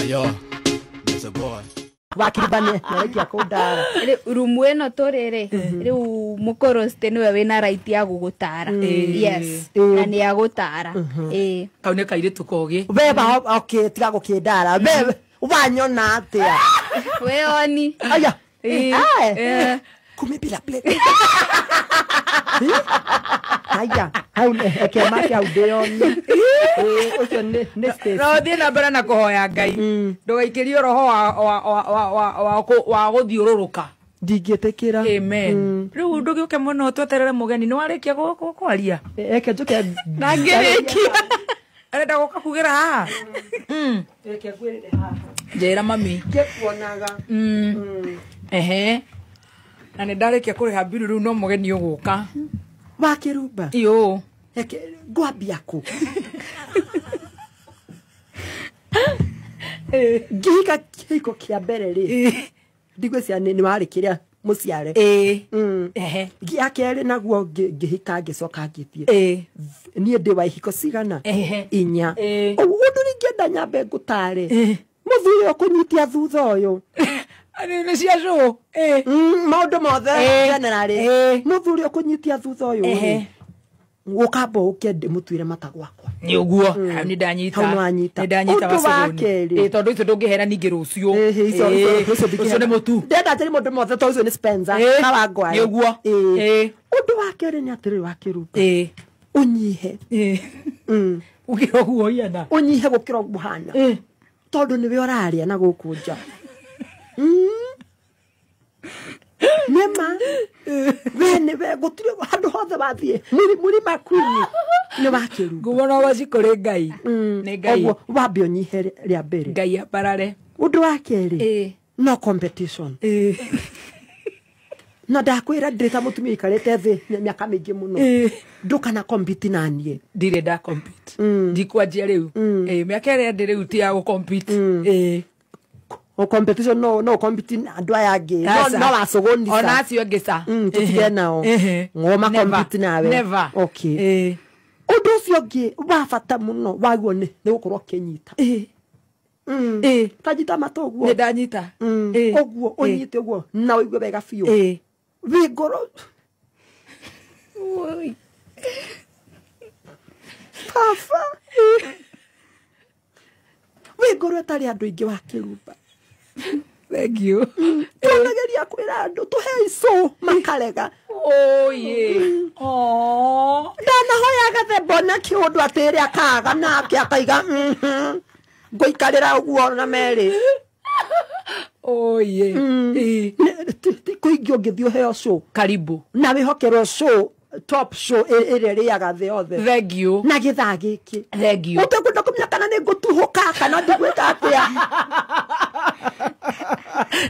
Ayo, it's a boy. Wakiribane narakia kundara rumu eno turi ri riu mukoroste niwe wina right ya gugutara. Yes, na ni ya gutara. Kau ni kairitu kogi we ba okay tiga gukindara we wanyona atia we oni aya kumi bila plate. Aya hau eke make hau ndeoni ucio ni space no thie na mbere na kuhoya Ngai ndugaikirio roho wa guthiururuka ndingĩtĩkĩra. Amen. Riu ndũgĩũke mũno tweterere mũgeni nĩ warĩkia kwaria eke njuke na ngĩrĩkia arenda gũka kugĩra haha. Eke ngwĩrĩre haha njĩra mami ngĩkuonaga. Ehe na nĩ ndarĩkia kũrĩha mbiru rĩu no mũgeni ũgũka wakĩrumba iyo eke ngwambia kũ ngĩhika kĩhiko kĩa mbere rĩ ndigwĩciria nĩ warĩ kĩrĩa mũciare. Ehe gĩa kerĩ naguo ngĩhika ngĩcoka ngĩthiĩ. Niĩ ndĩ wa ihiko cigana inya. Ũndũ ingĩenda nyambe ngũtare mũthuri ũkũnyitia thutha ũyũ nĩ cia cũ maũndũ mothe generally mũthuri ũkũnyitia thutha ũyũ rĩ ũkamba ũke ndĩmũtuĩre mata gwakwa nĩ ũguo hau nĩ ndanyita nĩ ndanyita ũndũ wa kerĩ tondũ icio ndũngĩhera ningĩ rũciũ ũcio nĩ mũtu ndenda njĩre mũndũ mothe tondũ ũcio nĩ Spencer Kawangware nĩ ũguo. Ũndũ wa kerĩ nĩ atĩrĩrĩ wakĩrumba ũnyihe ũkĩra ũguo iana ũnyihe gũkĩra ũguo hana tondũ nĩwe ũrarĩa na gũkũ nja. Nĩma we nĩwe gũtirĩ handũ hothe wathiĩ mũrima kwini nĩ wakĩrumba ngumo waci kũrĩ Ngai nĩ Ngai ũguo wambe ũnyihe rĩa mbere Ngai ambarare. Ũndũ wa kerĩ no competition na ndakwĩra ndĩ ta mũtumia ikarĩte thĩ mĩaka mĩingĩ mũno ndũkana compete na niĩ ndirĩ nda compete ndikwanjia rĩu mĩaka ĩrĩa ndĩ rĩu ti ya gũ compete. O competition no compete na andũ aya angĩ no wacũgũnisa ona acio angĩ ca tũtige nao ngoma compete nawe. Never. Okay. Ũndũ ũcio ũngĩ wa bata mũno waguo nĩ gũkorwo ũkĩnyita. Kanyita mata ũguo nĩ ndanyita ũguo ũnyite ũguo na ũigue wega biũ wĩ ngoro baba wĩ ngoro ĩtarĩ andũ aingĩ wa kĩrumba. Thank you. Tunageria kwĩra andũ tũhe icũ makarega. Oye. Ndanahoya gathemba ona kĩũndũ atĩ ĩrĩa akaga nake akaiga ngũikarĩra ũguo na merĩ. Oye. Ti kũingĩ ũngĩthiĩ ũheo cũ. Karibu. Na wĩhokerwo cũ top show ĩrĩa ĩrĩaga thĩ yothe. Thank you. Na gĩthaa gĩkĩ. Thank you. Ũtekwenda kũmenya kana nĩ ngũtuhũka kana ndigwĩka atĩa.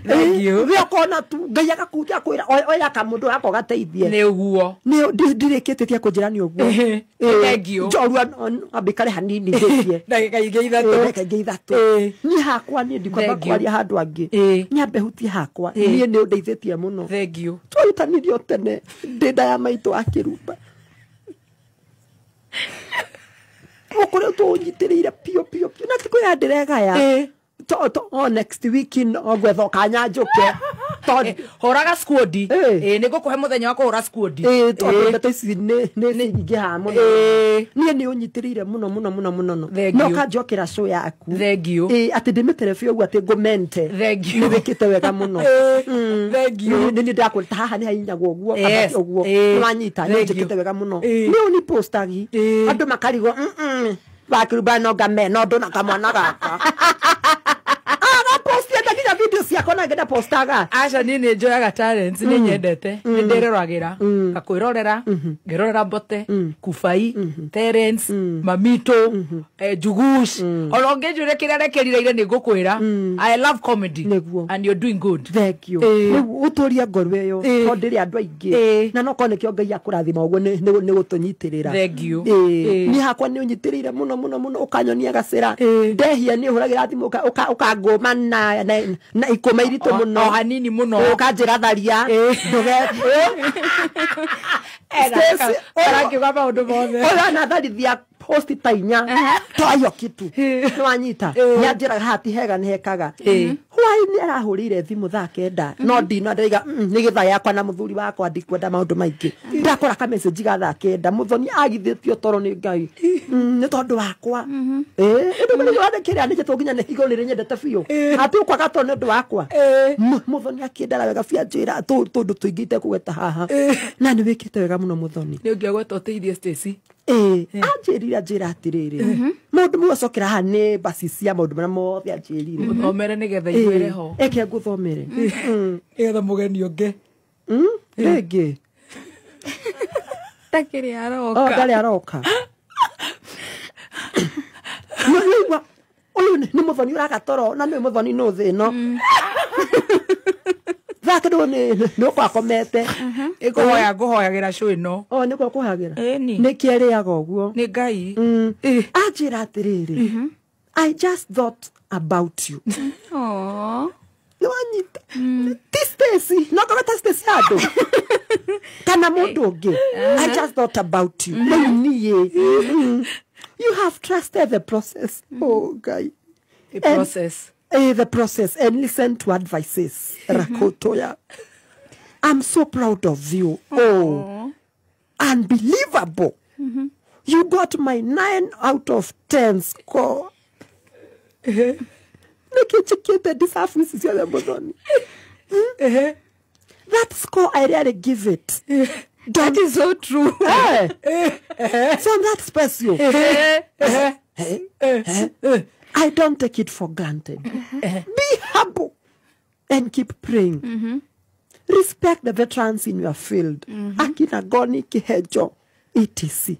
Thank you. We ũkona tu Ngai agakuja kwĩra oya kamũndũ gako gateithie. Nĩ ũguo. Nĩ ndirĩkĩtie kũnjĩra nĩ ũguo. Thank you. Njorua ambĩkare hanini ndĩkie. Ndagĩka ingĩ ithatũ. Ndagĩka ingĩ ithatũ. Niĩ hakwa niĩ ndikwamba kwaria handũ angĩ. Nyambe hutie hakwa. Niĩ nĩ ũndeithĩtie mũno. Thank you. Twarutanirio tene ndĩ nda ya maitũ akĩrumba. Mũkũrĩ tũnyitĩrĩire piũ piũ piũ na ti kwĩra ndĩregaya. To next week no gwetha kanya njuke horaga squad nĩ ngũkũhe mũthenya wa kũhũra squad tondũ ndeto ici nĩ nyingĩ mũno niĩ nĩ ũnyitĩrĩire mũno mũno mũno mũno no kanjokera show yaku. Thank you. Atĩ ndĩmĩtere biũ ũguo atĩ ngũmente. Thank you. Nĩ wĩkĩte wega mũno. Thank you. Nĩ ndakwĩra haha nĩ hainyagwo ũguo ũguo nĩwanyita nĩ njĩkĩte wega mũno nĩ ũnipostagi andũ makarigwo wakĩrumba no ngame no ndũna kamwana gaka video ciakwa na ngenda postaga. Aca niĩ nĩ njoyaga talents nĩ nyendete nĩ ndĩroragĩra ngakwĩrorera ngĩrorera Mbote Kubai Terence Mamito Jugush ona ũngĩnjũria kĩrĩa rekerire ire nĩ ngũkwĩra I love comedy and you're doing good. Thank you. Rĩu ũtũrie ngoro ĩyo tondũ ndĩrĩ andũ aingĩ na no korwo nĩkĩo Ngai akũrathima ũguo nĩ gũtũnyitĩrĩra. Thank you. Niĩ hakwa nĩ ũnyitĩrĩire mũno mũno mũno ũkanyonia gacĩra ndehia nĩ ũhũragĩra thimũ ũkangũma na ikũma iritũ mũno o hanini mũno ũkanjĩra tharia nduge arakiuga maũndũ mothe ũyũ anatharithia Post ta inya toa hiyo kitu. Nĩ wanyita nĩ anjĩraga haha ti hega, nĩ hekaga. Hwaĩ-inĩ arahũrĩire thimũ thaa 9, no ndina ndaiga nĩ gĩthaa yakwa na mũthuri wakwa, ndikwenda maũndũ maingĩ. Ndakora ka message ga thaa 9, mũthoni agithĩtio toro nĩ Ngai nĩ tondũ wakwa. Ĩĩ, ũndũ ũrĩa kĩrĩa nĩnjĩtwo nginya nĩ higo rĩrĩ nyendete biũ atĩ ũkwaga toro nĩ ũndũ wakwa. Mũthoni akĩndara wega biũ, anjĩra tũndũ tũingĩ itekũgweta haha, na nĩ wĩkĩte wega mũno, mũthoni. Nĩ ũngĩagweta ũteithie Stacy. Ĩĩ, anjĩrire, anjĩra atĩrĩrĩ, maũndũ mau acokera haha nĩ baci cia maũndũ marĩa mothe anjĩrire. Ũthomere nĩgetha iguĩre ho. Eke ngũthomere. Nĩgetha mũgeni ũngĩ. Rĩngĩ. Takĩrĩ O aroka. ndarĩ aroka. Nĩwaigua ũyũ nĩ mũthoni ũraga toro, na nĩ mũthoni nũ thĩ ĩno thaa kĩndũ nĩ ũkwakomete. Ĩkũhoya ngũhoyagĩra cũ ĩno. O nĩkuo kũhagĩra. Ĩni. Nĩkĩ arĩaga ũguo? Nĩ Ngai. Anjĩra atĩrĩrĩ, "I just thought about you." Aw. Nĩwanyita ti Stacy, no ngorwo ta Stacy handũ kana mũndũ ũngĩ. "I just thought about you." Rĩu niĩ, "You have trusted the process." Oh Ngai. The process. The process and listen to advices. Rakotoya, "I'm so proud of you." Oh, unbelievable. "You got my 9 out of 10 score." Nĩkĩ njĩkĩte deserve ici ciothe, mũthoni? "That score, I really give it." That is so true. So I'm that special. "I don't take it for granted. Be humble and keep praying. Respect the veterans in your field. Akina Goni Kihejo, etc.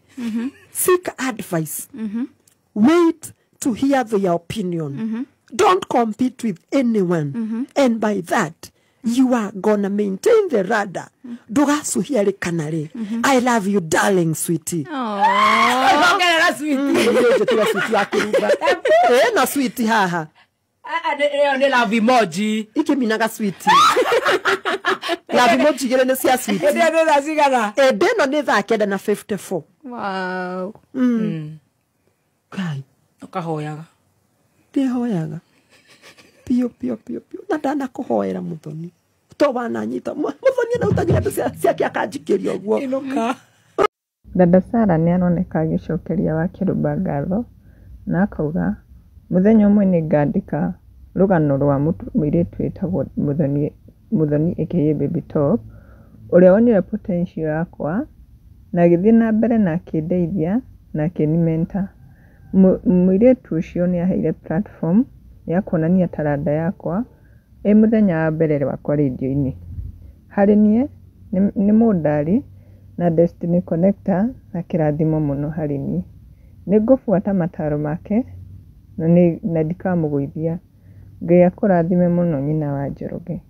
Seek advice. Wait to hear their opinion. Don't compete with anyone. And by that, you are gonna maintain the radar. Ndũgacuhia rĩ kana rĩ. I love you, darling sweetie." Ongerera sweet. Njĩtĩra sweetie wa kĩrumba. Ĩno sweetie haha. Ĩyo nĩ love emoji. Ikĩminaga sweetie. Love emoji igĩrĩ nĩ cia sweetie. Ĩndĩ nĩ thaa cigana? Ĩndĩ ĩno nĩ thaa 9 na 54. Wow. Ngai. Ũkahoyaga. Ndĩhoyaga biũ biũ biũ biũ, na ndanakũhoera, mũthoni, to wananyita mũthoni anautagira andũ ciake akanjikĩria ũguo. Inũka. Dada Sarah nĩ aroneka agĩcokeria Wakĩrũmba ngatho na akauga mũthenya ũmwe nĩ ngandĩka rũgano rwa mũirĩtu wĩtagwo Mũthoni, Mũthoni aka Baby Top, ũrĩa wonire potential yakwa na agĩthiĩ na mbere na akĩndeithia na akĩni-mentor. Mũirĩtu ũcio nĩ aheire platform ya kuonania taranda yakwa ĩ mũthenya wa mbere wakwa rĩndiũ-inĩ. Harĩ niĩ nĩ mũndari na destiny connector na kĩrathimo mũno harĩ niĩ. Nĩ ngũbuata mataro make na ndikamũgũithia. Ngai akũrathime mũno nyina wa Njoroge.